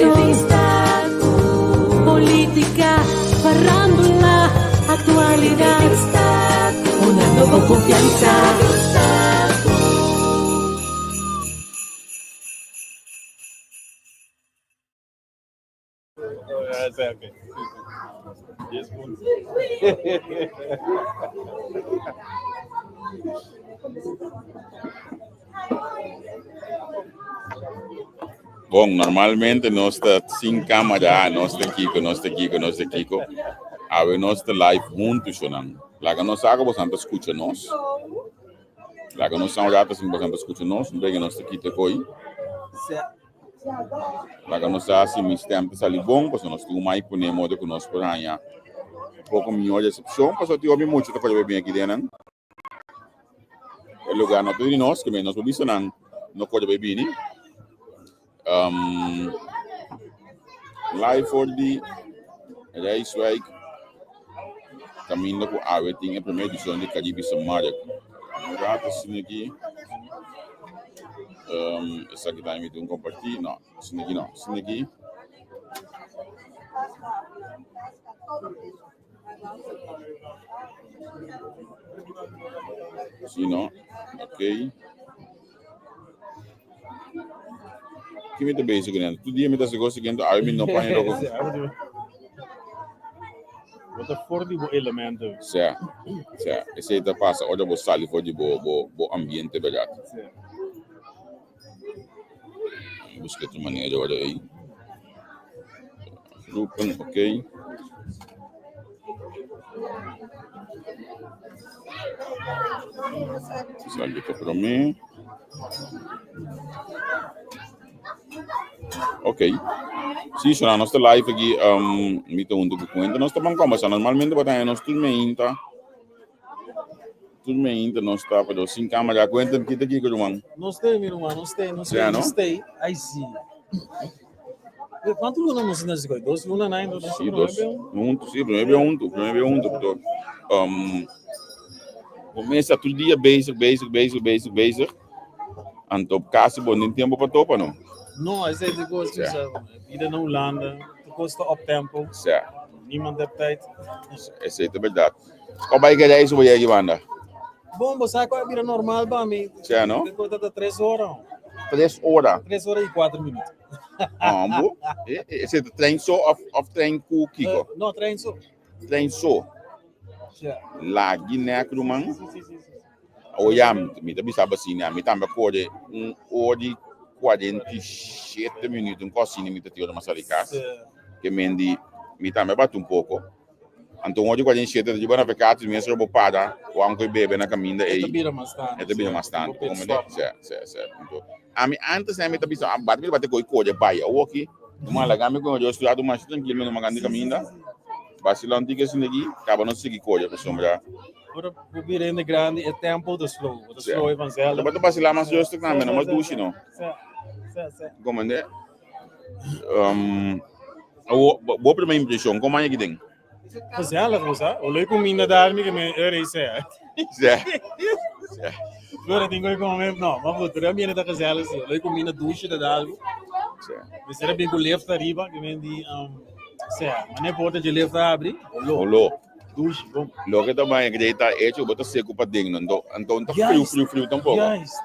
Informashon, polítika, farándula, aktualidat, Hunando bo konfiansa. Bon, normalmente nos ta sin cámara, nos ta kiko, nos ta kiko, nos ta kiko. Awe nos ta live huntu, shonan. Laga nos sa ku bosan ta skucha nos. Laga nos sa un rato sin bosan ta skucha nos. Un bege nos ta kita koi. Laga nos sa si mi stem ta sali bon, pasobra nos tin un mic pone modo ku nos por haña poko mihó resepshon, pasobra tin hopi mucha ta kore bin aki den nan. E lugar no ta di nos, ke nos por bisa nan no kore bai bini. Um, live for di Rijswijk, kaminda ku awe tin e promé edishon di Caribische Markt. Un rato asina aki. Um, esaki ta mi un compartir. No, asina aki no. Asina aki. Si no, ok. Ki mi ta bezig kuné? Tur dia mi ta sigo siguiendo awe mi no paña loko. Bo ta for di bo elemento. Sea, sea, esei ta pasa ora bo sali for di bo bo bo ambiente, bèrdat? Buska otro manera ora ei. Groepen, ok. Esaki ta promé. Ok. Sí, so nos ta live aquí. Um, mi ta hunto ku cuenta. Nos ta ban conversa. Normalmente bota nos tur meinta. Tur meinta nos ta, pero sin cámara. Cuenta, kita kiko, ruman. No stay, mi ruman, no stay, no stay, Ja, no no? stay. Ai, sí. Pero Kuantu luna nos na zikoy? Dos luna na indo, Sí, dos. Hunto, sí, primer bia hunto, primer bia hunto, pero um, comienza tur dia bezig, bezig, bezig, bezig, bezig. Anto casi bo nin tempo pa topa, no? No, esei is de kos, Ja. sa, bida na Hulanda, te kosta op tempo, Ja, niemand heeft tijd. esei ta berdad. Ko bai ke reis bo yegi banda? Bom, bo sa ko bira normal ba mi. Ja, no? Te kota ta 3 ora. 3 ora. 3 ora y 4 minuut. Ambo. Esei ta trein so of of trein ku kiko? No, trein so. Trein so. Ja. Lagi nek ruman. Si, si, si, si. O ya, mi ta bisa bo asina, mi tambe a kore un ora i 47 minuut, un kos asina mi ta tin ora mi a sali kas. Ke men di mi tambe a bati un poko. Anto un ora i 47 ta di bo na vekati, mi mester bo para wan ku e bebe na kaminda E ei. ta bira mas tantu. E ta bira mas tantu. Komo de? Si, si, si. Anto, ami antes mi ta bisa, bati mi ta bati koi kore bai. Awoki, mi a laga mi ku Dios cuidado masha trankil mi no mangandi kaminda. Basilon tin ke sinegi, kaba no sigui kore pasobra. Ora bo bira hende grandi e tempo ta slow, bo ta slow e vanzelf. Bo ta basila mas rustig tambe, no mas dushi no. Komende? Um, awo, bo prome impresion, como aña den? Gezellig, bo sa. O leuk comida daar, mi que me ere sea. Sea. Sea. Flora, tengo que comer, no, maar goed, pero ambiente ta gezellig, sí. Leuk comida, douche ta algo. Sea. Me será bien con lift arriba, que me di, um, sea, maar ne porta de lift abri, olo. Olo. Dushi, bon. Loke ta baña grei ta hecho bo ta seku paden, anto anto no ta friu friu friu tampoco. Juist.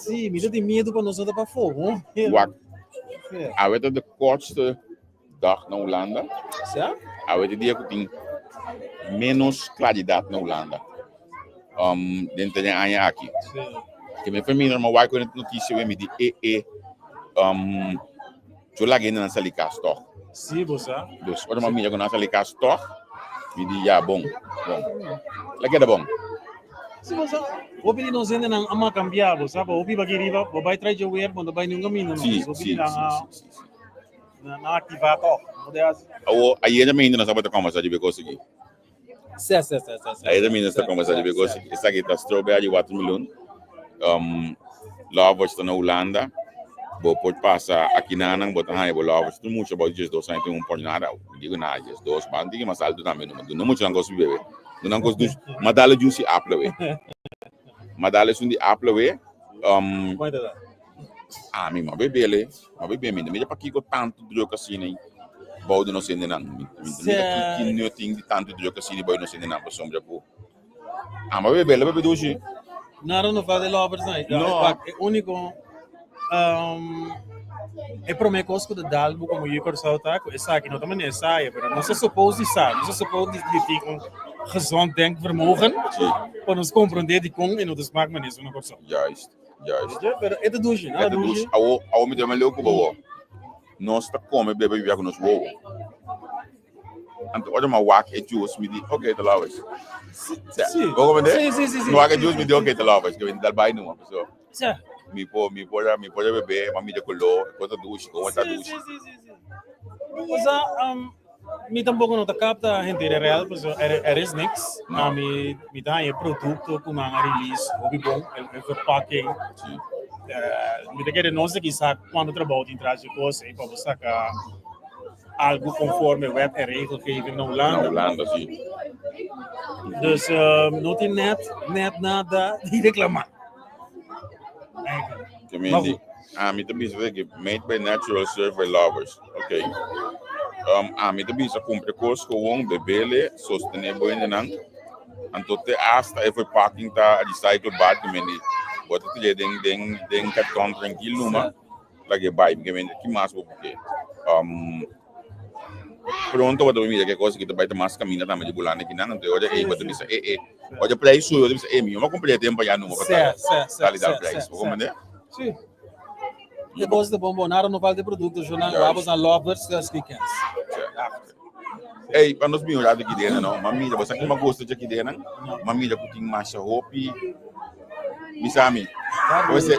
Sí, mi ta tin miedo pa nos no ta pafó, ho. Wak, awe ta de kortste dag na Hulanda. Sa? Awe ta dia ku tin menos klaridat na Hulanda. Um, den den aña aki. Sí. Ke mi familia no wak ku notisia we mi di e e um Yo laga hende nan sali kas tòg. Sí, bo sa. Dus ora mi mira ku nan sali kas tòg, mi di ya bon, bon. La keda bon. Sí, bo sa. Hopi di nos hendenan a mal kambiá, bo sa. Bo biba aki riba, bo bai trai dje weer, bo no bai niun kaminda no. Sí, Hopi sí, di nan sí, a sí, sí, sí. nan a aktivá tòg. No de hasi. Awo, ayera mi hende nos tabata kòmbersá riba e kos aki. Sí, sí, sí, sí, sí. Ayera mi hende nos ta kòmbersá riba e kos aki. Esaki ta strawberry watermeloen. Um, lovers ta na Hulanda. Bo por pasa akinanan, bo ta haña bo lovers. Tur mucha bo 12 aña tin un por nada. Mi digo na 12, ban tiki mas alto tambe. No, no mucha nan kos bebe. No nan kos dus. Ma dale juicy apple we. Ma dale sun di apple we. Um, Cuánto da? Ami m'a bebele, m'a bebe mi ta mira pakiko tantu druk asina bou di nos hendenan. Mi ta mira ki ki nut tin di tantu druk asina bou di nos hendenan pasobra ku ami a bebele bebe dushi. Nada no falta e lovers nan. No. E úniko e promé kos ku ta dal bo komo yu Kòrsou ta ku esaki no ta manera esaya pero nos ta suppose di sa, nos ta suppose di tin un gezond denkvermogen pa nos komprondé dikon e no ta smak manera esun na Kòrsou. Juist. Juist. Weet je, pero e ta dushi, E ta dushi. Awo, awo mi ta leu ku bo. Nos ta kome, bebe, bibia ku nos wowo. Anto ora ma wak e juice, mi di, ok, ta lovers. Si. Bo komende? Si, si, si, si. Mi wak e juice, mi di, ok, ta lovers. Ke mi dal bai numa, so. Si. Mi por, mi por, mi por bebe, ma mira koló, e kos ta dushi, kon ta dushi. Si, si, si, si. Osa, um, Mi tampoco no ta capta henter real, paso er, er is niks. No. Maar mi, mi ta haña producto ku nan a release hopi bon, e, e verpakking. Sí. Eh, mi ta kere nos aki sa cuando trabou tin tras di cos ei pa bo saca algo conforme wet en regelgeving na Na Hulanda. Hulanda, sí. Dus eh, no tin net, net nada di reclama. Eigenlijk. Te meen Ami ta bisa de que made by natural served by lovers. Ok. Um, ami ta bisa cumpra cos gewoon, bebele, sostene bo hendenan. Anto te hasta e verpakking ta recycle bad ke men di. Bo ta tire den den den karton tranquil numa. Lage bai, ke men ki mas bo ke. Um, pronto bo ta mira ke cos ki ta bai ta mas camina tambe di bulanda kinan. Anto ora ei bo ta bisa e e. Ora prijs subi, bo ta bisa e mi no cumpra e tempo ya numa pa Sè, sè, sè, tal y tal sè, prijs. sè, Bo sè. comprende? Sí. E cos ta bon bon. Nada no falta producto. Yo nan Juist. wabos na lovers das weekends. Ey, pa nos bin un rato aki dena, no? Ma mira, bo sa ki ma gusta dje aki dena? Ma mira ku tin masha hopi. Bisa mi. Bo se,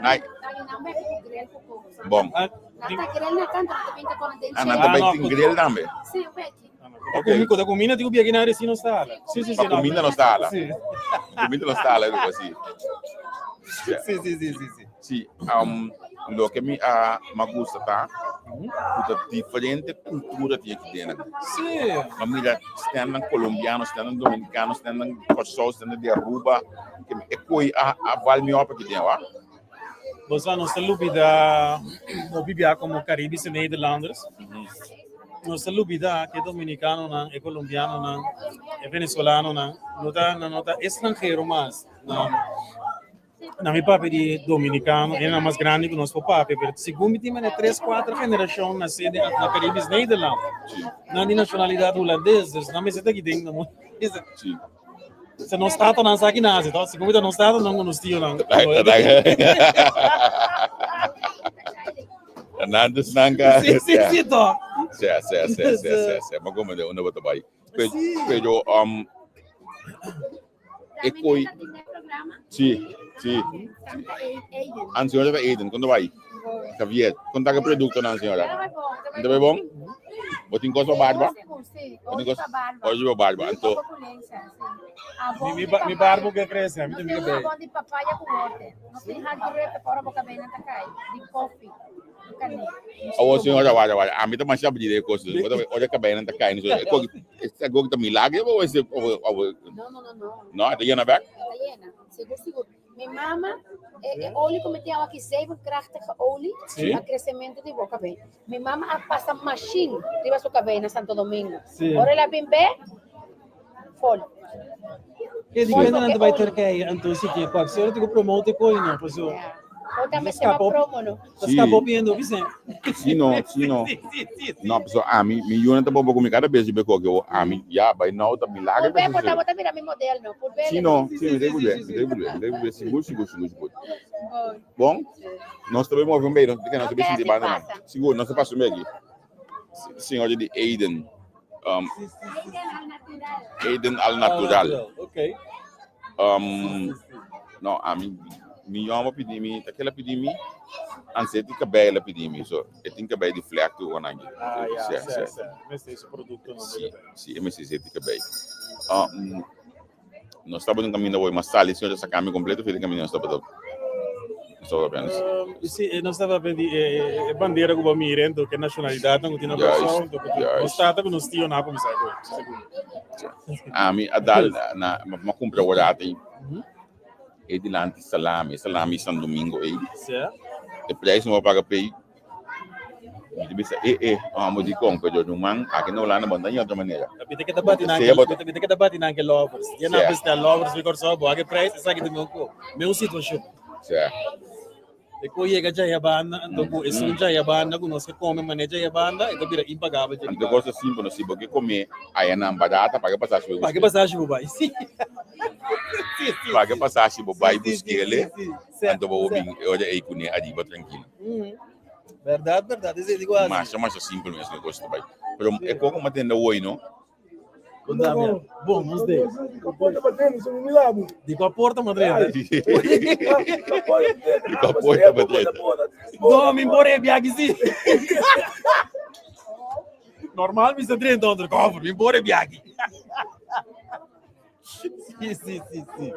Nai. Bon. Ah, Ah, nan ta Ah, bai no, tin ku- grill tambe. Ok. Ku ta kumina tin ku biaki na resi no sta ala. Sí, sí, sí. Pa kuminda no sta ala. Sí. Kuminda no sta ala, algo así. Sí, sí, sí, sí, sí. Sí, um, loke mi a ma gusta ta, ku ta diferente kultura tin aki dena. Sí. Ma mira, standnan colombiano, standnan dominicano, standnan Kòrsou, standnan di Aruba, ke e koi a, a val mi op aki den, wa. Bo sa, nos ta lubida, no bibia komo Caribische Nederlanders. Nos ta lubida ke dominicanonan, e colombianonan, e venezolanonan, no ta, nan no ta estranhero mas. Nan, Na mi papia di dominicano, e na mas grandi ku nos por papia, pero segun mi tin mane tres, kuater generashon nasé den na Caribisch Nederland. Nan di nashonalidat hulandes, dus nan mester ta aki den nan Sí. Se nos tatanan sa aki nase, toch? Segun mi ta nos tatanan ku nos tionan. Nan dus nan ka. Sí, sí, sí, toch? Sí, sí, sí, sí, sí, sí. Ma como de unda bo ta bai. Pero, pero um, E koi. Sí, sí. An señora ta Eden, kon ta bai? Javier, kon ta ke produktonan señora? Ta bai bon? Bo tin kos pa barba? Bo tin kos? Oye pa barba. Anto Mi, mi, mi barba ke krese, mi tin ke bei. Di papaya ku worte. No tin hard grip ora bo kabei nan ta kai. Di koffie. Awor señora wara wara ami ta masha abri de cosas ora ora cabello nan ta cai no e co e go ta milagro o ese o o No, no, no, no. no ta yena back Ta yena. Sigur, sigur. Mi mama, e, e olie ku mi tin awa aki, zevenkrachtige olie, Sí. pa crecemento di bo cabello. Mi mama a pasa machine riba su cabello na Santo Domingo. Sí. Ora el a bin be, vol. E di kende nan ta bai Turkije anto si ke pak si ora ti ku promote koi no paso. Ja. O tambe se Escapó. promo no. Ta Sí. skapa op yendo Vicente. Sí no, sí no. Sí, sí, sí, sí. No, so ami, mi yuna ta bobo ku mi kada bes di beko ke ami ya by now ta milagro Pulbe, por ta bota mira mi model no. Pulbe. Sí no, sí, mi Sí, te sí, pulbe, sí, mi sí. te pulbe, mi te pulbe, sigur, sigur, sigur, sigur. Bon, nos ta bay move un bay, nos te nos ta Ok, bay sinti así banda nan. pasa. Sigur, nos ta pasa un bay aki. Señor di Eden. Um, Sí, sí, sí. Eden al natural. Ok. Um, no, ami, mi yoma pidi mi, ta kela pidi mi, anse ti kabei la pidi mi, so, e tin kabei di vlek tu wanangi. Ah, ja, Sí, sí, sí. sí. Mester ese producto no Sí, sí, e mester ti kabei. Um, nos tabata un caminda hoy, mas sali, señor, sa cambio completo, fili caminda nos tabata. Nos tabata apenas. Sí, nos tabata pedi e bandera ku bo mira, ento ke nacionalidad nan ku tin na Juist, Kòrsou, ento ku juist. nos tata ku nos tio nan a kuminsá ku segun. Ami a dal na, ma cumpra orati. E dilanti salami, e salami San Domingo ei. E prijs no paga pei. Mi ta bisa e e, amo di kon, pero ruman, aki na Hulanda bo no ta haña otro manera. Bita ke ta bati nan ke, bita ke ta bati nan ke lovers. Dia nan bestel lovers fi Kòrsou, bo hak e prijs, esaki ta meun ko, meun situashon. E ku yega djaya banda, anto ku esun djaya banda ku nos ke kome mané djaya banda, e ta bira impagabel dje di Anto kos ta simpel no, si bo ke kome ayanan barata, paga pasashi bo bai Paga pasashi bo bai, si. Paga pasashi bo bai buskele, anto bo bin e ora ei kuné ariba trankil. Bèrdat, bèrdat, esei di ku hasi. Masha, masha simpel mes e kos ta bai. Pero e koko ku mi a tende awor no. Bon Damian. Bon, nos de. Di kwa porta ma drenta? Di kwa porta ma drenta? No, mi por e biaki si. Normal mi sa drenta undercover, mi por e biaki. Si, si, si, si.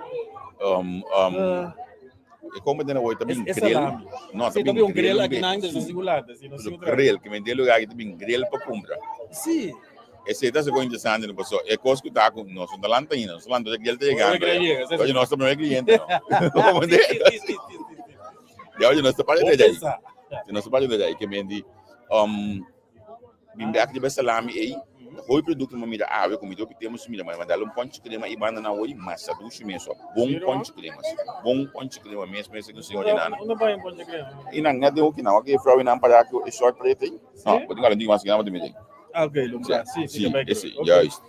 E como den awor ta bin Es grill. salami. No, ta Sí, bin ta bin un grill grill aki nan, dus Sí. no Hulanda, sí, no Pero otra. grill, que men den lugar ta bin grill pa compra. Sí. Ese ta sego interesante, no paso. E cos ku ta ku nos no lanta ainda, nos lanta grill ta llegando. Grill llega, sí, sí. Oye, nos ta primer cliente, no. Como Sí, de? sí, sí, sí, sí, sí. Ya, oye, nos ta parte Bom de ahí. pensar. Nos ta parte de ahí, que men di, Bin bek riba e salami ei, ta hopi produkto mi a mira awe ku mi hopi tempu sin mira, ma mi a dal un ponchi krema i banda nan hoy masha dushi mes ho, bon ponchi krema si, bon ponchi krema mes mes ku señor Renana. Unda bai un ponchi krema? I nan net den hoki nan, wak e juffrouw nan para ku e short preto ei, no, bo tin ku algu mas grandi bo tin mira ei. Ah, ok, lo bra, si, si, Si, ese, juist.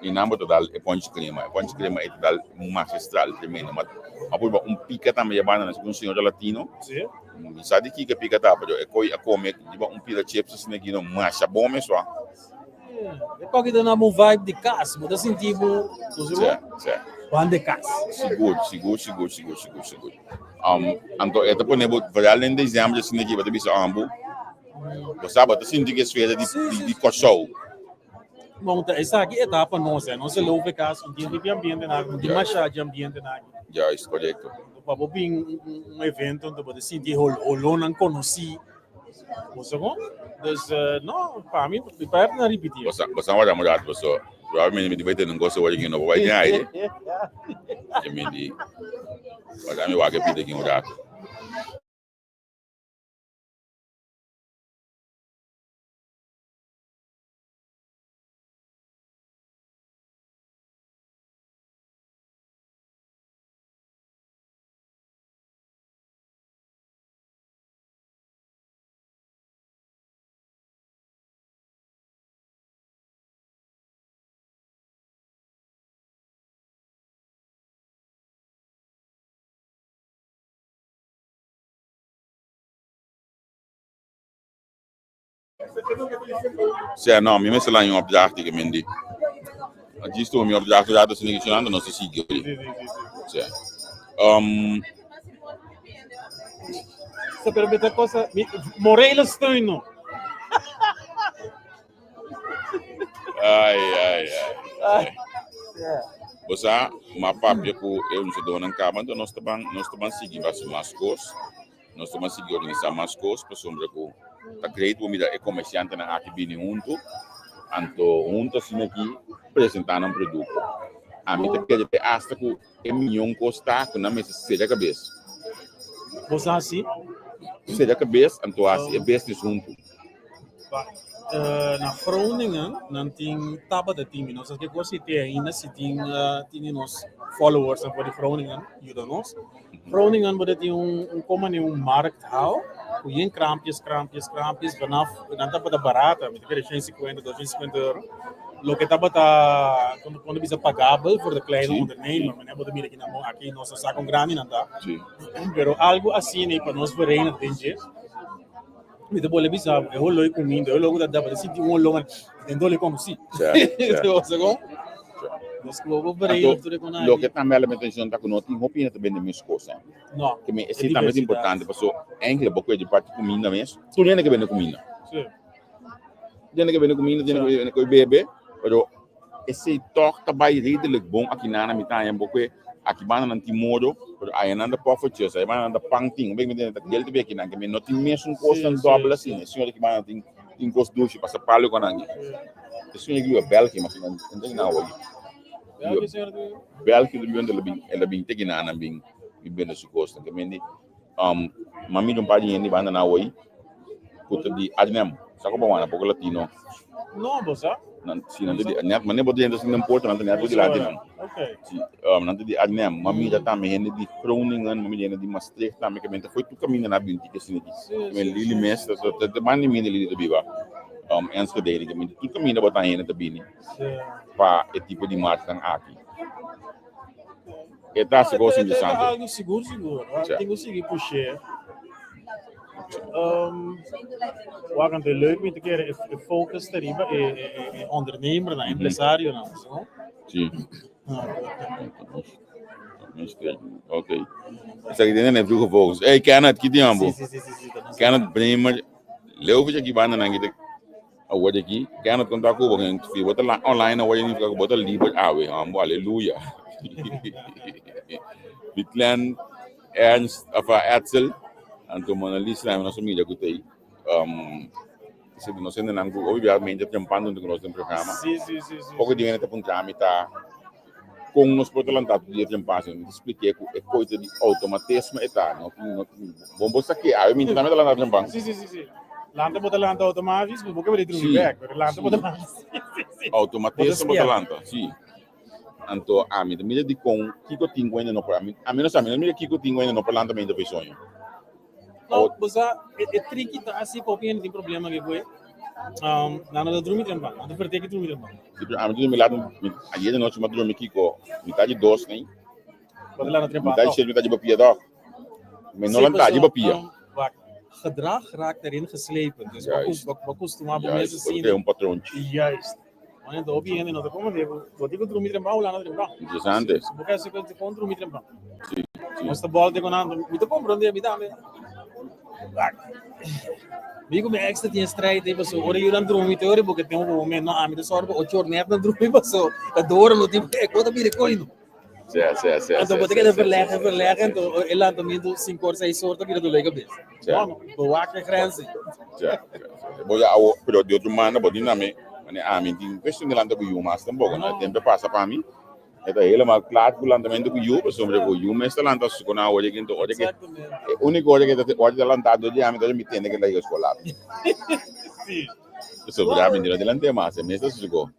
I nan bo ta dal e ponchi krema, e ponchi krema ei ta dal magistral, tremendo, ma a purba un pika tambe ya banda nan, segun señor latino. Si. Mi sa di kiko pika ta, pero e koi a kome riba un pida chips asina aki no masha bon mes wak. E koki ta na bo vibe di kas, bo ta sinti bo, bo si bo? Si, si. Ban de kas. Sigur, sigur, sigur, sigur, sigur, sigur. Um, anto e ta pone bo, vooral den december asina aki, bo ta bisa ambu, bo sa, bo ta sinti ku e sfera di, di, di Kòrsou. Bon, ta esaki e ta pa nos, eh. Nos e loop e kas, un tin di ambiente na aki, un tin masha di ambiente na aki. Juist, korekto. Pa bo bin un evento bo ta sinti e holónan konosí. Bo sa kon? Dus no, pa mi, mi pa na ripití. Bo sa, bo sa wak un rato paso probablemente mi ta bai tene un kos awor aki no por bai den aire. I mi di, wak mi wak e pida aki un rato. Sea, no, mi mester laña un opdracht di men di. A djis tu mi opdracht rato sin diccionando no se sigue. Sea. Um, Sa pero beta cosa, mi, morele steun no. Ai, ai, ai. Bo sa, ma papia ku e unsadornan kaba, enton nos ta ban, nos ta ban sigui basi mas kos. Nos ta ban sigui organisá mas kos pasobra ku ta great bo mira e komersiantenan aki bini huntu, anto huntu asina aki presentá nan produkto. Ami ta kere te asta ku e mion kos ta ku nan mester sera kabes. Bo sa hasi? Sera kabes anto hasi e business huntu. Na Groningen nan tin tabata tin, mi no sa ke kos si tin ainda, si tin tin di nos followers for di Groningen yuda nos. Groningen bo ta tin un un como ni un markthal ku yen kraampjes kraampjes kraampjes vanaf nan tabata barata mi ta kere 150 250 euro loke tabata komo komo bisa pagabel for de kleine ondernemer manera bo ta mira kinan aki nos a sa kon grandi nan ta pero algo asina pa nos verenig den dje mi ta bole bisa bo e holó e kuminda e holó ku ta da bo ta sinti un holó den dole konosí Bo sa kon? Nos ku bo Anto, loke tambe a la mi atencion ta ku no tin hopi hende ta bende mes kos. No. Ke mi esei tambe ta importante paso enkele bo kue di parti kuminda mes, tur hende ke bende kuminda. Si. Tur hende ke bende kuminda, tur hende ke bende kue bebe, pero esei tòg ta bai redelijk bon aki nan na mi ta haña bo kue aki banda nan tin modo, pero aya nan ta poffertjes, aya banda nan ta pan tin, un bek mi ta kende ta beki nan ke mi no tin mesun kosnan dòbel asina, e señor aki banda tin tin kos dushi pasa palo ku nan. E señor aki biba België, ma si nan ta gina awor. België señor ta biba? België ta biba, el a bin te gina nan bin. i bende su kosnan. Ke men di, um, m'a mira un par di hende banda na awoi ku ta di Arnhem. Sa ku bo wana poko latino. No, bo sa? Nan, si, nan ta di, net, mane bo drenta sin den porta, nan ta net bo dilanti nan. Okay. Si, um, nan ta di Arnhem. M'a mira tambe hende di Groningen, m'a mira hende di Maastricht tambe, ke men ta foi tur kaminda na binti ke asina aki. Si, Men si, Lili si, mes, si. ta, ta, ta banda di mi Lili ta biba, um, Enschede, ke men tur kaminda bo ta hende ta bini Si. pa e tipo di marchnan aki. E ta hasi kos E ta interesante. algo sigur sigur. Ja. Tin ku sigui push'é. Um, wak anto leuk mi te kere e, e focus ta riba e, e, e, e ondernemer nan, empresario nan, so. Sí. Ah, Ok. Esaki tin net vroege vogels. Hey Kenneth, ki tiempo? Si, si, si, si, si, ta nos- Kenneth Bremer, leu ficha ki banda nan ki te Awor aki, Kenneth konta ku bo gen si bo ta online awor ya nifiká ku bo ta liber awe, hambo, aleluya. Bitlen, Ernst, of Edsel, anto Mona Lisa nos a mira ku ta ei. Um, si nos hendenan ku hopi bia mente trempando ku nos den programa. Si, si, si, si. Poko di hende ta puntra mi ta kon nos por ta lanta tur dia trempa asina. Mi ta splik'é ku e koita di outomatisme e ta. No, no, bon bo sa ke awe mi tambe ta lanta trempan. Si, si, si, si. Lanta bo ta lanta automatisch, bo ke bo drumi Sí, bek, pero lanta bo ta sí. lanta. Sí, sí, sí. Automatisme bo ta spierta. lanta, sí. Anto ami ta mira dikon kiko tin ku hende no por ami ami no sa mi no mira kiko tin ku hende no por lanta mente pa e soño. No, bo sa e, e triki ta asi hopi hende tin problema ke kue. Um, nan no ta drumi trempan, nan ta verteki drumi trempan. Sí, pero ami ta drumi laat, mi, ayer de nochi mi a drumi kiko mitad di dos nei. Bo ta lanta trempan Mitad di toch? shete mitad di bapia toch. Mi no Sí, lanta di paso, bapia. um, wak, gedrag raakt erin geslepen. Dus bo Juist. bo bo kostuma bo mes Juist, bo asina. krea un patrontje. Juist. Want hopi hende no ta komprendé ku bo tin ku drumi trempan o lanta trempan. Interesante. Si bo ke hasi ku kon drumi trempan. Sí, sí. Nos ta bòlte ku nan, mi ta komprendé, mi tambe. Wak. Mi ku mi ex ta tin e strijd ei paso ora yunan drumi te ora bo ke tin un momento no ami ta sòru pa ocho or nèt nan drumi paso ta dor no tin e kos ta bira e koino. Sí, sí, sí, Anto sí, bo ta sí, keda sí, verleggen, sí, sí, verleggen, sí, anto e lantamentu sinku or, seis or ta bira dolor di kabes. Sí. No, no, bo wak e grens ei. Sí, sí, sí. Bo ya awo, pero di otro manda bo tin tambe, mane ami tin cuestion di lanta ku yu mas tampoco, no? No. Tempo pasa pa mi, e ta helemaal klaar ku lantamentu ku yu, pasobra ku yu mes ta lanta su ku na ora ki ora ki Exactamente. e único ora ki ta ora ta lanta dor di ami ta ora mi tende ke ta yega skola. Sí. Pasobra ami no ta lant'é mas, e mes ta susuko.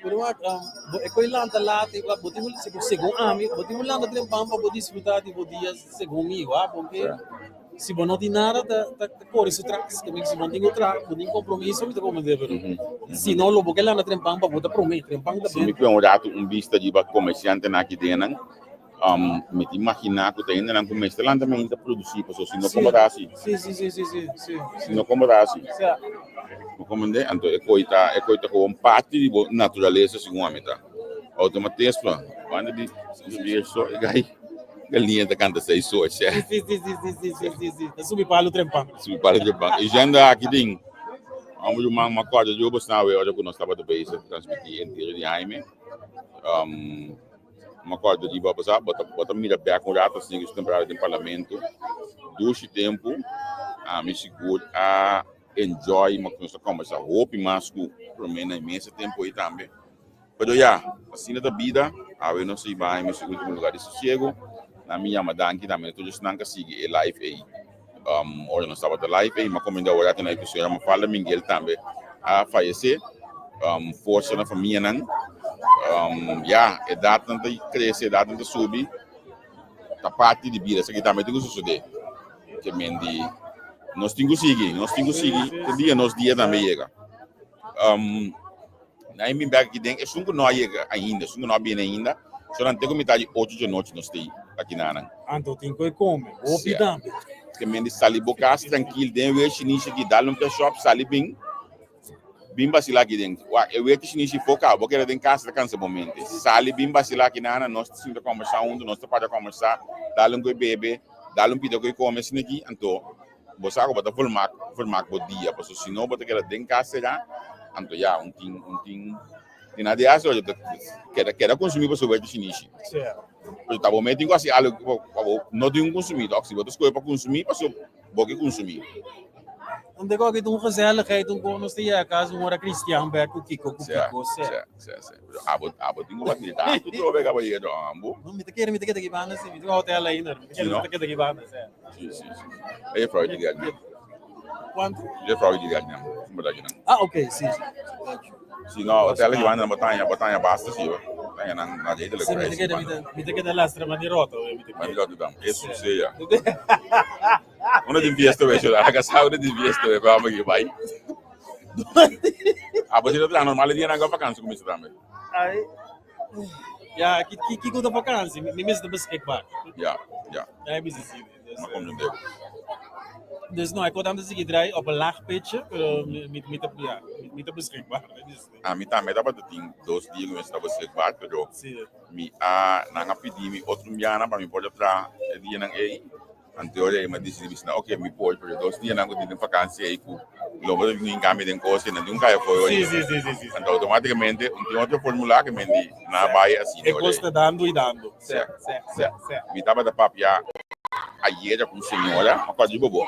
Pero wak, um, bo e koi lanta laat, e bo tin segun, segun ami, bo tin ku lanta trempan pa bo disfruta di bo dia segun mi, wak, porque Ja. si bo no tin nada ta, ta, ta kore su tras, ke si bo no tin ku tra, bo tin kompromiso, mi ta komprende, pero Mhm. si no lo bo ke lanta trempan pa bo ta promé, trempan ta Si mi ben. kue un ratu un bista riba komersiantenan aki den nan, um, mi ta imaginá ku ta hendenan ku mester lanta mainta produsí, pasobra si no Sí. kon bo ta hasi? Sí, sí, sí, sí, sí, sí, Si no kon bo ta hasi? Sí. Bo komprendé? Anto e koi ta, e koi ta gewoon parti di bo naturalesa segun ami ta. Automatisme, banda di weer so e gai galiña ta kanta seis soort, Sí, sí, sí, sí, sí, sí, sí, sí, sí. Ta subi palu trempan. Subi palu trempan. E jenda aki tin, amo ruman m'a kòrda djo bo sna awe ora ku nos tabata bezig transmití entero di Jaime. Um, Mi acorda di bo pasá, bo ta bo ta mira bek un rato asina ku su temporada den parlamento. Dushi tempu, ami sigur a enjoy, mi nos a kombersá hopi mas ku promé na e mesa tempu ei tambe. Pero ya, asina ta bida, awe nos a bai mi su ultimo lugar di sosiego. Nan mi yama danki tambe na tur esnan ku a sigui e live ei. Ora nos tabata live ei, mi a komendá ora ta na ku señora Mafalda Minguel tambe a fayesé. Forsa na famianan. Ya, edatnan ta krese, edatnan ta subi, ta parti di bida. Esaki tambe tin ku sosodé. Ke men di nos tin ku sigui, nos tin ku sigui te dia nos dia tambe yega. Nan e bin bek aki den, esun ku no a yega ainda, esun ku no a bini ainda, so nan te ku mitad di ocho djanochi nos ta ei aki nanan. Anto tin ku e kome, hopi tambe. Ke men di sali bo kas trankil den weer shinishi aki, dal un pia shop, sali bin, bin basila aki den. Wak, e weer ki shinishi foka, bo keda den kas ta kansa bo mente. Sali bin basila aki nanan, nos ta sinta kombersá huntu, nos ta para kombersá, dal un ku e bebe, dal un pida ku e kome asina aki, anto Bo sa ku bo ta vermak vermak bo dia pasobra si no bo ta keda den kas será anto ya un tin un tin tin nada di hasi oye ta keda keda konsumí pasobra bo ta shinishi. Pero ta bo mes tin ku hasi algu pa bo no tin ku konsumí tok si bo ta skohe pa konsumí pasobra bo ke konsumí. Unda ku aki ta un gezelligheid, un kon nos ta yega kas un ora cristian bek ku kiko ku kiko. Sè, sè, sè. Pero abo, abo tin ku bati tantu trobe kabayero ambo. No, mi ta kere, mi ta keda aki banda si, mi tin un hotel ainda, mi ta kere, mi ta keda aki banda, sè. Si, si, si. E juffrouw di gèt. Kuantu? Juffrouw di gèt nan, bo ta kinan. Ah, oké, si. Si no, hotel aki banda nan bo ta haña, bo ta haña basta si hoor. Bo ta haña nan na redelijk Si, mi ta prijs. keda, mi ta, mi ta keda lastra mani roto, mi ta Mani kere. roto dam. Eso sea. Uno di fiesta we, shoda. Aga sa uno di fiesta we, vamos que vai. Ah, você tá normal dia na vakantie começa também. Ai. Ja, ki ki ki de vakantie? Mi mis de beschikbaar. Ja, ja. Ja, mi is Dus, maar komt het Dus no, ik word aan de ziggy draai op een laag pitje, pero mi mi mi te ja, mi mi te beschikbaar. Dus, Ah, mi tambe tabata tin dos dia ku mi esta beschikbaar, pero sí. mi a nan a pidi mi otro biaha pa mi por a traha e dianan ei. Anto ora ei mi a disidí bisa nan, oke, mi por, pero dos dianan ku tin den vakansia ei ku lo bo ta bin hinka mi den kos ei, nan tin un kaya fo'i Sí, sí, sí, sí, sí. Anto outomátikamente un tin otro formula ke men di nan a bai asina E kos ta dando i dando. Sí, sí. Mi tabata papia ayera ku un señora, mi akorda riba bo.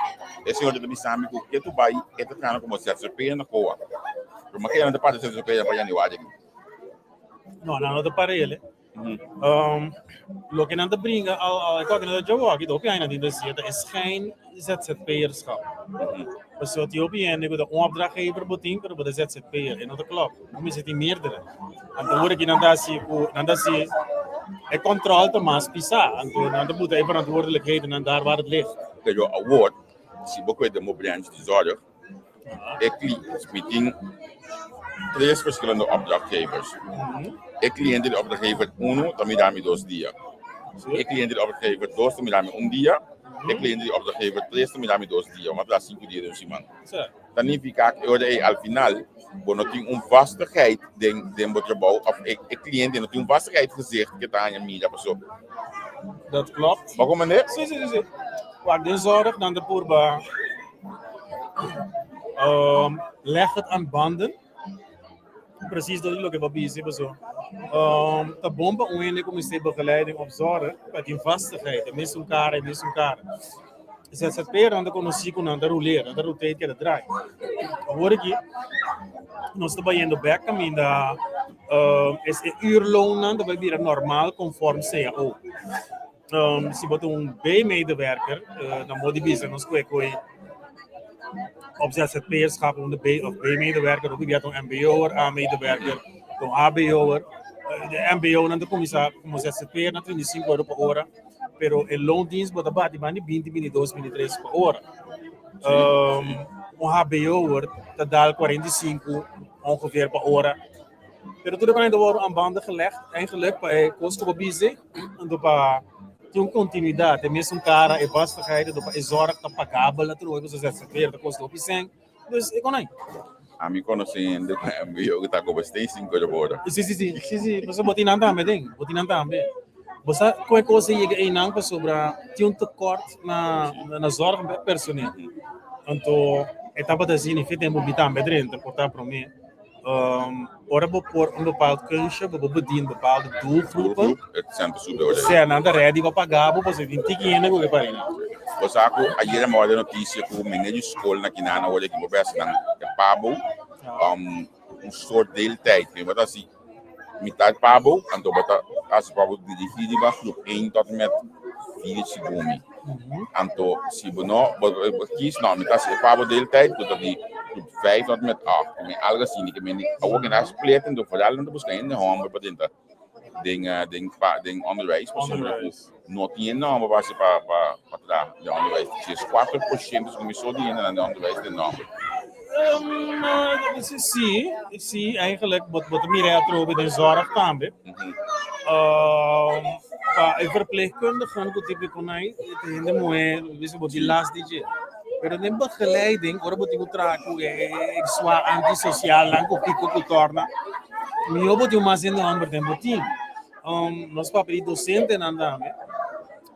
E señora ta bisa mi ku ke tu bai e ta trahando komo ZZP'er na Koa. Pero mi a kere nan ta parti ZZP'er pa yanüari aki. No, nan no ta parele. Um, loke nan ta bringa al al e nan ta jawo aki hopi aña nan tin ta e schijn ZZP'erschap. Pasobra tin hopi hende ku ta un opdrachtgever bo tin pero bo ta ZZP'er e no ta klòp. Bo mester tin meerdere. Anto ora ki nan ta hasi ku nan ta hasi e kòntròl ta mas pisá. Anto nan ta buta e verantwoordelijkheden daar waar het ligt. Pero awor si bo kue den bo branch di zorg E mi tin tres verschillende opdrachtgevers. E cliente di opdrachtgever uno ta mira mi dos dia. E cliente di opdrachtgever dos ta mira mi un dia. E cliente di opdrachtgever tres ta mira mi dos dia. Bo a traha sinku dia den un siman. Ta nifiká ku e ora ei al final bo no tin un vastigheid den den bo trabou òf e e cliente no tin un vastigheid gezicht ke ta haña mira paso. Dat klopt. Bo a komprendé? Sí, sí, sí, sí. Wak den zorg nan ta purba Um, leg het aan banden. Precies dat is loke bo bisa, paso. Um, ta bon pa un hende ku mester begeleiding of zorg, pa tin vastigheid, e mesun kara, e mesun kara. ZZP'er nan ta konosí ku nan ta ruleer, nan ta rotate keda draai. Awor aki nos ta bayendo bek kaminda um, es e uurloonnan ta bai bira normal conform CAO. Um, si bo ta un B-medewerker, uh, dan bo di bisa nos kue kue op ZZP'erschap un de B of B-medewerker, ook bia un MBO'er, A-medewerker, un HBO'er. De MBO nan ta kuminsá komo ZZP'er na 35 euro pa ora, pero e loondienst bo ta bati banda di 20, 22, 23 pa ora. Um, un HBO'er ta dal 45 ongeveer pa ora. Pero tur e kos ta wòrdu aan banden gelegd eigenlijk pa e kos ku bo bizi, anto pa tin un kontinuidat, e mesun kara, e vastigheid, anto pa e zòrg ta pagabel atrobe pasobra ZZP'er ta kosta hopi sèn, dus e konai. Ami konosé hende ku MBO ku ta koba steeds sinku ora pa ora. Si, si, si, si, si, pasobra bo tin nan tambe den, bo tin nan tambe. Bo sa kon e kos a yega einan pasobra tin un tekort na na zòrg personeel. Anto e tabata asina, e tempu mi tambe drenta por ta promé. Um, ora bo por un bepaald kunstje, bo bo bedien bepaalde doelgroepen. Het cent sube ora. Sea nan ta ready pa paga bo, pasobra tin tiki hende ku ke pari nan. Bo sa ku ayera mi a wòrdu notisia ku meneer di skol na Kinana ora ki bo bes nan e pabo um, un soort deeltijd. Mi bo ta hasi mitad pabo, anto bo ta hasi pabo dirigí riba groep 1 tot en met 4 segun mi. Anto si bo no bo bo kies no mi ta hasi e pabo deeltijd ku ta di groep 5 tot en met 8. Mi algo asina ke men awor ke nan a split anto vooral nan ta buska hende homber pa drenta den den pa den onderwijs pasobra ku no tin hende homber pa hasi pa pa pa traha den onderwijs. 4% segun mi so di hendenan den onderwijs den homber. Sí, sí, eigenlijk bo bo ta mira atrobe den zorg tambe. Um, pa e verpleegkundigen ku típiko nai, e hende muhé, bisa bo di las di dje. Pero den begeleiding, ora bo tin ku traha ku e e swa antisosialnan ku kiko ku torna, mihó bo tin mas hende hòmber den bo team. Um, nos papia di dosentenan tambe.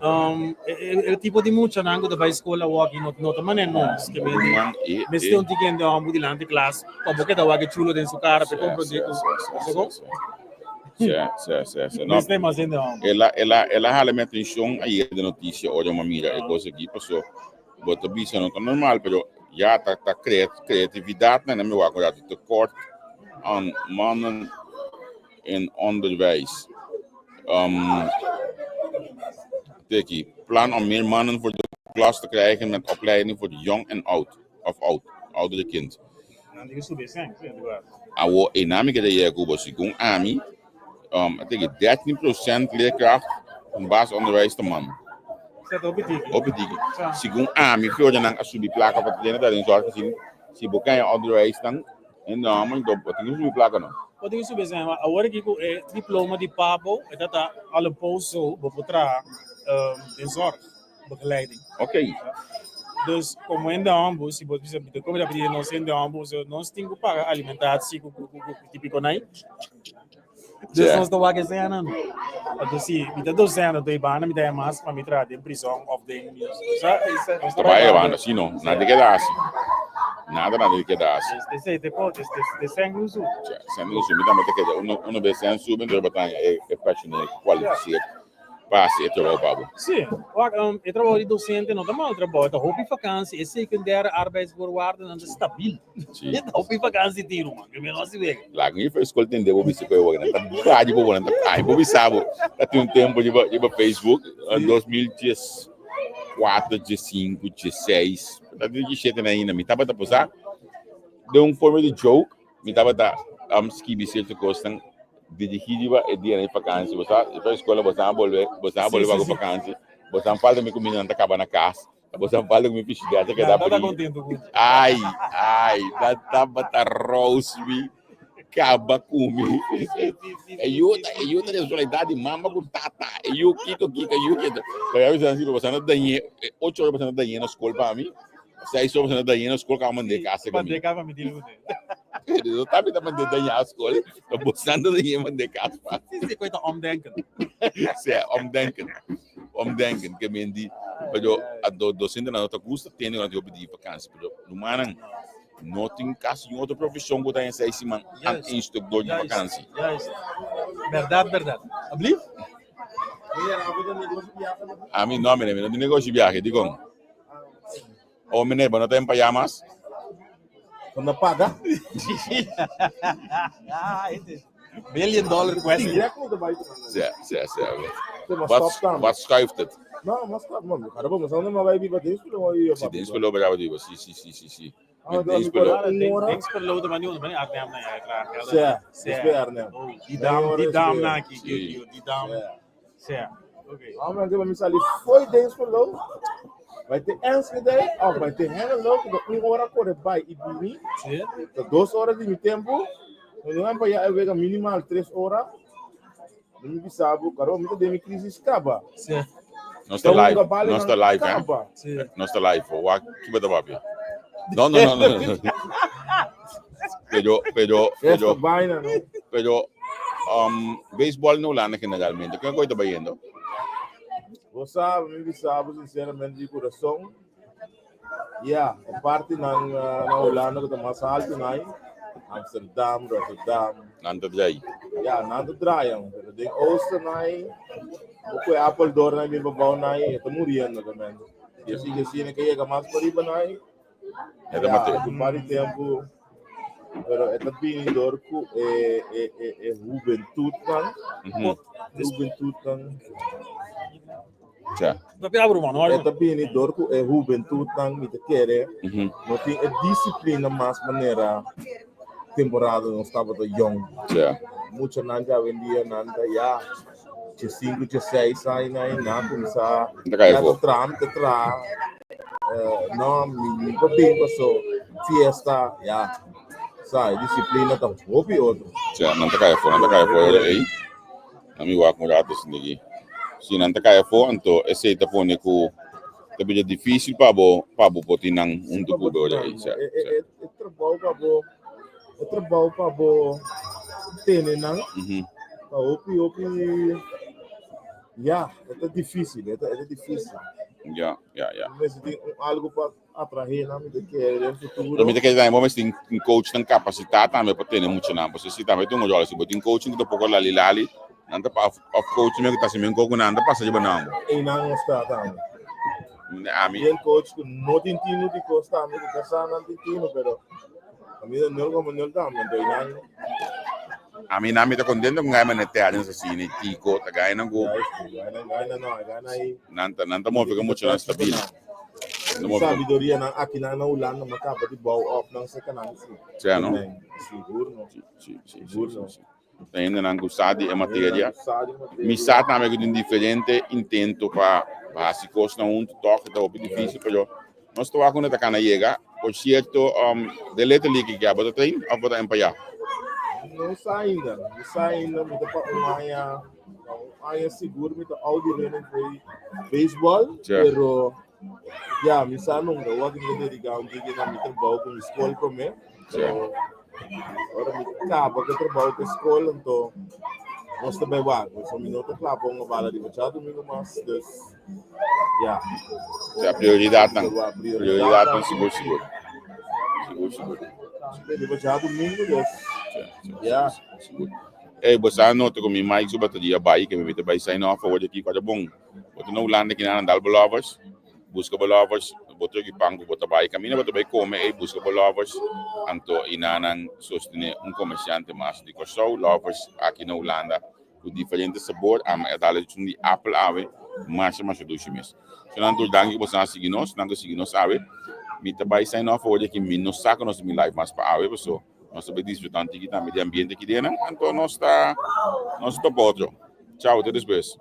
Um, e, e, e tipo di muchanan ku ta bai skol awor aki no, no ta manera nos. Ke men Man, e, mester e. un tiki hende hòmber dilanti klas pa bo keda wak e chulo den su kara pa e komprondé ku Sí, sí, sí, sí, sí, sí. No, Mester mas hende hòmber. el a, el a, el a hala mi atencion ayer de noticia ora mi a mira e cosa aki, paso bo ta bisa no ta normal, pero. Ja, ta ta creatividad na mi wak un tekort aan mannen in onderwijs. Teki, plan om meer mannen voor de klas te krijgen met opleiding voor jong en oud. Of oud, oudere kind. Nan tin subi sèn, sí, di Awo, e nami keda yega ku bo, segun ami, teki, 13% leerkracht van basisonderwijs ta man. Sa ta hopi tiki. Hopi tiki. Segun ami, Florianan a subi plaka pa traina ta den zorg gezien, si bo kaya onderwijs dan, en dan, bo tin ku subi plaka no. Bo tin ku subi sèn, maar awor aki ku e diploma di pabo, e ta ta al een poos zo, bo por traha den zorg, begeleiding. Ok. Dus, komo hende hòmber, si bo bisa, mi ta komo ta pidi nos hende hòmber, so nos tin ku paga alimentatie ku ku ku ku tipiko nai. Dus nos ta wak esei anan. Anto si mi ta docent anto e banda mi ta haña mas pa mi traha den prison of den sa Ta bai e banda si no, nada di keda hasi. Nada nada di keda hasi. Esei te ko, te sèn ku subi. Sèn ku subi mi tambe ta keda uno bes sèn subi enton bo ta haña e personeel kualifiseerd. pa hasi e trabou pa bo. Sí, wak, e trabou di docente no ta mal trabou, e ta hopi vakantie, e secundaire arbeidsvoorwaarden ta stabiel. Sí. E ta hopi vakantie tin, ruman, ke mi no hasi wega. Laga mi for skol tende bo bisa koe wak, nan ta baji bo, nan ta ai bo bisa bo. Ta tin un tempo riba riba Facebook, 2014, 15, 16, ta tin 17 na ainda, mi tabata posa den un forma di joke, Mi tabata skibi sierto kosnan dirigí riba e dianan di fakansi. Bo sa, despues di skola boso a bolbe, boso a bolbe pa ku fakansi. Boso a falta mi kuminda nan ta kaba na kas. Boso a falta ku mi fishidèr ta keda brí. Ai, ai, nan tabata rous mi, kaba ku mi. E yu ta, e yu ta responsabilidat di mama ku tata. E yu kiko, kiko, e yu kiko. Pero a bisa nan si, boso a dañ'é, ocho ora boso a dañ'é na skol pa mi. Seis ora boso a dañ'é na skol, kaba mand'é kas ku mi. Mand'é kas pa mi dil ku ne. No ta mi ta mand'é dañá skol, ta boso ta dañ'é mand'é kas pa. Sí, sí, koe ta omdenken. Sí, omdenken. Omdenken, ke men di, pero a dosentenan no ta gusta tende ku nan tin hopi di vakansi, pero rumannan no tin kasi niun otro profeshon ku ta haña seis siman aan één stuk door di vakansi. Juist, juist. Bèrdat, bèrdat. Ablief? Ami no, mi no tin negoshi biahe, dikon? Oh meneer, bo no ta en pajamas? Cuando paga? Million dollar question. Sí, sí, sí. Wat, wat schuift het? No, mas stop, man. Cara, vamos a maar wij viva dins spelen, wij Sí, dins spelen, bravo, digo. Sí, sí, sí, sí, sí. Met dins spelen. Dins spelen, maar niet, maar niet Arnhem, nee, uiteraard. Sí, sí, Arnhem. Die dam, die dam, na, die dam. Sí. Oké. Waarom dan mi sali fooi Dinxperlo? Bai te Enschede of bai te Hengelo, ku ta un ora kore bai i bini. Sí. Ta dos ora di mi tempu. No nan pa ya e wega minimal tres ora. No mi bisa bo, karo mi ta den mi crisis kaba. Sí. Nos ta live, nos ta live, hè? Sí. Nos ta live. Wak, kiba ta papia? No, no, no, no. no. Pero, pero, pero, vaina, no? pero, baseball na Hulanda generalmente, ken koe ta bayendo? Bo sabe, mi bisa bo sinceramente di corazón. Ja, e parte nan na Hulanda ku ta mas alto nai, Amsterdam, Rotterdam. Nan ta draai. Ja, nan ta draai, pero den oosten nai, bo koe Apeldoorn nai, bin pabou nai, e ta muriendo también. Si e sigue asina, ke yega mas pariba nai, E ta mate. Ja, un par di tempu, pero e ta bini door ku e e e e hubentutnan, hubentutnan. Tja. Papia abro man, E ta bini door ku e hubentutnan mi ta kere no tin e disiplina mas manera temporada nos tabata yong. Tja. Muchanan dja awendia nan ta ya dje sinku dje seis aña nan a kuminsá Ta kai ya afó. ta traha mi ta traha no mi mi por bin paso fiesta ya sa e disiplina ta hopi otro. Tja, nan ta kai afó, nan ta kai afó ora ei. Nan mi wak un rato esaki aki. Si nan ta kai afó, anto esei ta pone ku ta bira difísil pa bo pa bo por tin nan huntu ku bo ora ei. Tja, E, e, tja. e, e trabou pa bo E trabou pa bo tene nan ta hopi hopi ya e ta dificil e ta dificil. Ya ya ya. Mester tin un algo pa atrahe nan mi ta kere den futuro. Pero mi ta kere tambe bo mester tin un coach nan capacita tambe pa tene muchanan pasobra si tambe ta un rol si bo tin coach ku ta poko lali lali nan ta of coach ku ta hasi men koko nan ta pasa riba nan. Einan nos ta tambe. Ami. Bien coach ku no tin tinu di kos tambe, ku kasá nan tin tinu, pero ami ta nul komo nul tambe, anto nan. Ami nan mi ta kontento ku gai mane Terrence asina i Tico ta gainan ku. Gaina no, gaina i. Nan ta nan ta move ku muchanan stabil. Sabiduria nan aki nan na Hulanda ma kaba di bou op nan seka nan si. Sea no? Sigur no. Si, si, si, si, si. Ta hendenan ku sa di e materia. Mi sa tambe ku tin diferente intento pa hasi kosnan huntu, tòg e ta hopi difísil, pero nos ta wak unda ta kana yega. Por sierto, den Little League ke abo ta train òf bo ta empayá? No sa ainda, no sa ainda. Mi ta pa un aña, pa un aña sigur mi ta out di running for baseball, pero ya, mi sa nunka. Wak mi ta dediká un tiki na mi trabou ku mi skol promé. Pero ora mi kaba ku trabou ku skol, anto nos ta bai wak. So mi no ta kla pa un bala riba djadumingu mas, dus ya. Ya, prioridatnan. Prioridatnan sigur sigur. Sigur sigur. Riba djadumingu, dus ya. Sigur. Ey, bo sa nota ku mi mic su bateria bai, ke mi ta bai sign off awor aki, kòrda bon. Bo ta na Hulanda kinan dal bo lovers. Buska bo lovers, bo troki pan ku bo ta bai kaminda bo ta bai kome ei buska bo lovers anto i nan sostené un komersiante mas di Kòrsou lovers aki na Hulanda ku diferente sabor ama e dal esun di apel awe masha masha dushi mes so nan tur danki ku boso a sigui nos nan ku sigui nos awe mi ta bai sign off awor aki mi no sa ku nos ta bin live mas pa awe paso nos ta bai disfruta un tiki tambe di ambiente aki den anto nos ta nos ta topa otro chao te despues.